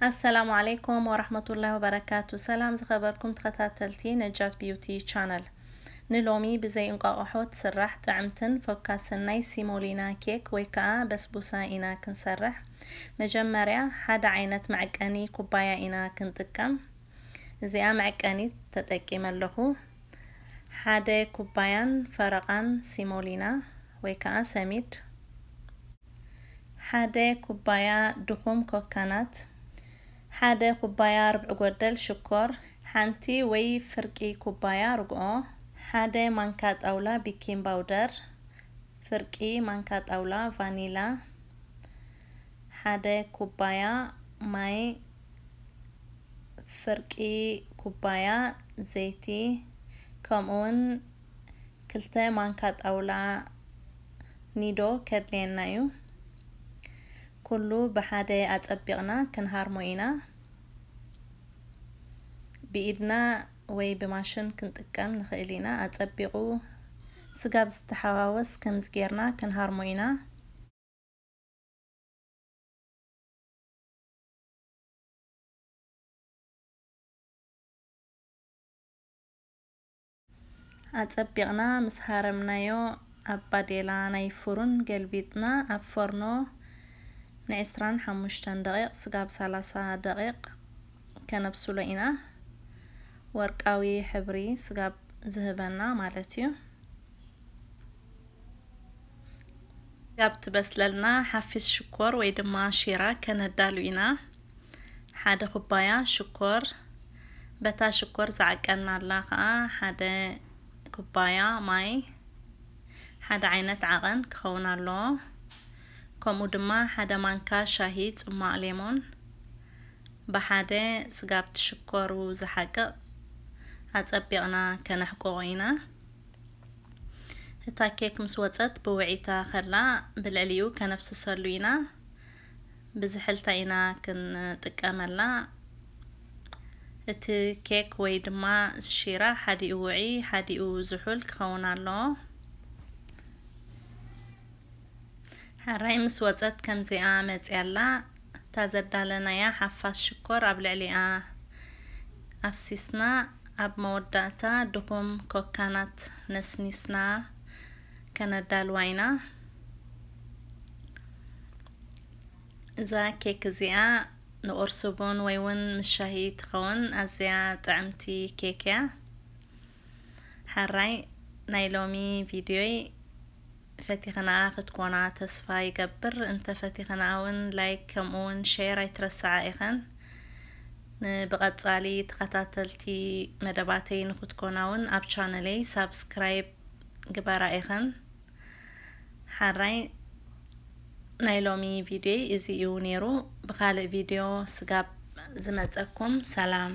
ኣሰላሙ ዓለይኩም ወራህመቱላሂ ወበረካቱ። ሰላም ዝኸበርኩም ተኸታተልቲ ነጃት ቢዩቲ ቻነል። ንሎሚ ብዘይ እንቋቑሖ ትስራሕ ጥዕምትን ፎካስን ናይ ሲሞሊና ኬክ ወይ ከዓ በስቡሳ ኢና ክንሰርሕ። መጀመርያ ሓደ ዓይነት መዐቀኒ ኩባያ ኢና ክንጥቀም። እዚኣ መዐቀኒት ተጠቂመ ኣለኹ። ሓደ ኩባያን ፈረቓን ሲሞሊና ወይ ከዓ ሰሚድ፣ ሓደ ኩባያ ድኹም ኮካናት፣ ሓደ ኩባያ ርብዒ ጎደል ሽኮር፣ ሓንቲ ወይ ፍርቂ ኩባያ ርግኦ፣ ሓደ ማንካ ጣውላ ቢኪንግ ባውደር፣ ፍርቂ ማንካ ጣውላ ቫኒላ፣ ሓደ ኩባያ ማይ፣ ፍርቂ ኩባያ ዘይቲ፣ ከምኡውን ክልተ ማንካ ጣውላ ኒዶ ከድልየና እዩ። ኩሉ ብሓደ ኣጸቢቕና ክንሃርሞ ኢና። ብኢድና ወይ ብማሽን ክንጥቀም ንኽእል ኢና። ኣጸቢቑ ስጋብ ዝተሓዋወስ ከምዚ ጌርና ክንሃርሞ ኢና። ኣጸቢቕና ምስ ሃረምናዮ፣ ኣብ ባዴላ ናይ ፍሩን ገልቢጥና ኣብ ፎርኖ ንዕስራን ሓሙሽተን ደቂቕ ስጋብ ሰላሳ ደቂቕ ከነብስሎ ኢና። ወርቃዊ ሕብሪ ስጋብ ዝህበና ማለት እዩ። ስጋብ ትበስለልና ሓፊስ ሽኮር ወይ ድማ ሺራ ከነዳሉ ኢና። ሓደ ኩባያ ሽኮር፣ በታ ሽኮር ዝዓቀናላ ኸዓ ሓደ ኩባያ ማይ፣ ሓደ ዓይነት ዓቐን ክኸውን ኣለዎ። ከምኡ ድማ ሓደ ማንካ ሻሂ ጽማቕ ሌሞን ብሓደ ስጋብ ትሽኮሩ ዝሓቅቕ ኣጸቢቕና ከነሕቅቖ ኢና። እታ ኬክ ምስ ወጸት ብውዒታ ከላ ብልዕሊኡ ከነፍስሰሉ ኢና። ብዝሕልታ ኢና ክንጥቀመላ። እቲ ኬክ ወይ ድማ ሺራ ሓዲኡ ውዒ ሓዲኡ ዝሑል ክኸውን ኣለዎ። ሕራይ ምስ ወጸት ከምዚኣ መጽያ ኣላ። እታ ዘዳለናያ ሓፋስ ሽኮር ኣብ ልዕሊኣ ኣፍሲስና፣ ኣብ መወዳእታ ድኹም ኮካናት ነስኒስና ከነዳልዋ ኢና። እዛ ኬክ እዚኣ ንቁርሲ ቡን ወይ እውን ምስ ሻሂ ትኸውን ኣዝያ ጥዕምቲ ኬክ እያ። ሕራይ ናይ ሎሚ ቪድዮይ ፈቲኽንኣ ክትኮና ተስፋ ይገብር። እንተ ፈቲኽንኣ እውን ላይክ ከምኡ እውን ሼር ኣይትረስዓ ኢኽን። ንብቐጻሊ ተኸታተልቲ መደባተይ ንክትኮና እውን ኣብ ቻነለይ ሳብስክራይብ ግበራ ኢኽን። ሕራይ ናይ ሎሚ ቪድዮይ እዚ እዩ ነይሩ። ብኻልእ ቪድዮ ስጋብ ዝመጸኩም ሰላም።